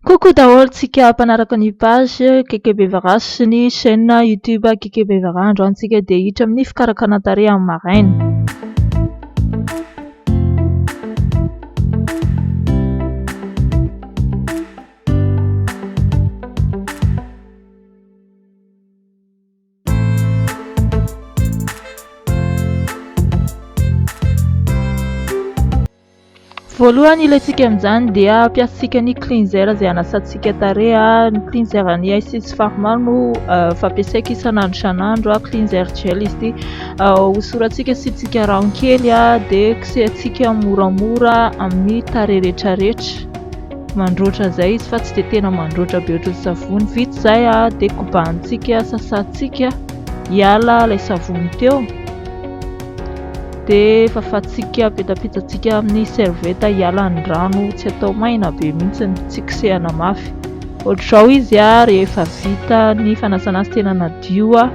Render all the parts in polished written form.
Coucou daholo tsika mpanaraka ny page Keke Bevara sy ny chaîne YouTube Keke Bevara. Androany tsika dia hiditra amin'ny fikarakarana tarehy amin'ny maraina. Voalohany ilaintsika amin'izany dia ampiasantsika ny cleanser izay anasantsika tarehy. Ny cleanser an'ny Isis Pharma no fampiasaiko isan'andro isan'andro, cleanser gel izy ity. Hosorantsika asiantsika rano kely dia kosehantsika moramora amin'ny tarehy rehetrarehetra. Mandroatra izay izy fa tsy dia tena mandroatra be ohatran'ny savony. Vita izay dia kobanintsika, sasantsika hiala ilay savony teo. Dia fafantsika, apetapetatsika amin'ny serviette hiala ny rano, tsy atao maina be mihitsy, tsy kosehana mafy. Ohatr'izao izy rehefa vita ny fanasana azy tena nadio,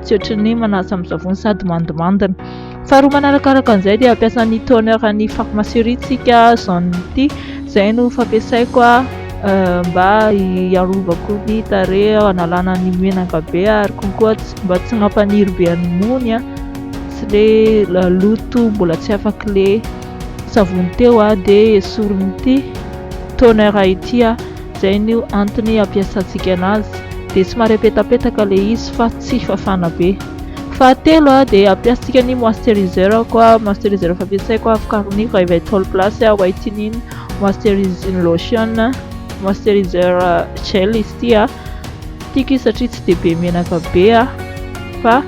tsy ohatran'ny manasa amin'ny savony sady mandimandina. Faharoa manarakaraka an'izay dia ampiasa ny toner an'ny pharmacerie tsika jaune ity, izay no fampiasaiko mba hiarovako ny tarehy, hanalana ny menaka be ary koa mba tsy mampaniry be an'ny mony. Tsy le loto mbola tsy afaka le savony teo a dia esorin'ity toner ity a, zay no antony ampiasantsika anazy, dia somary apetapetaka le izy fa tsy fafana be. Fahatelo a dia ampiasantsika ny moisturizer koa, moisturizer fampiasaiko vokarin'ny Revitol Plus whitening moisturizing lotion, moisturizer gel izy ity a, tiako izy satria tsy dia be menaka be a fa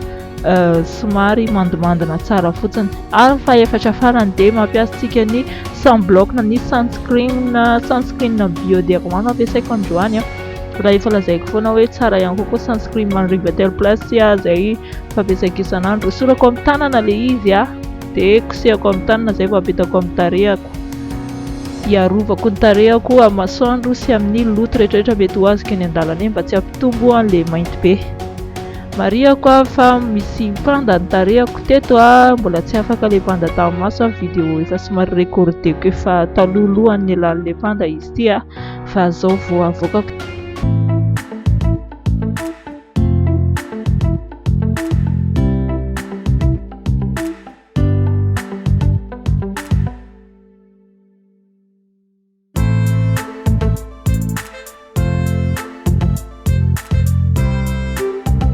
somary mandimandina tsara fotsiny. Ary ny fahefatra farany dia mampiasa antsika ny sunblock na ny sunscreen, sunscreen bioderma no ampiasaiko androany. Raha efa lazaiko foana hoe tsara ihany koa sunscreen Rivatel Plus izay fampiasaiko isan'andro. Hosorako amin'ny tanana ilay izy dia kosehako amin'ny tanana izay vao apetako amin'ny tarehako. Hiarovako ny tarehako amin'ny masoandro sy amin'ny loto rehetrarehetra mety ho azoko eny an-dalana eny mba tsy hampitombo an'ilay mainty be. Marihako a fa misy panda ny tarehako teto a, mbola tsy afaka le panda tamin'ny maso a, video efa somary recordeko efa talohalohan'ny nialan'le panda izy ity a, fa zao vao avoakako.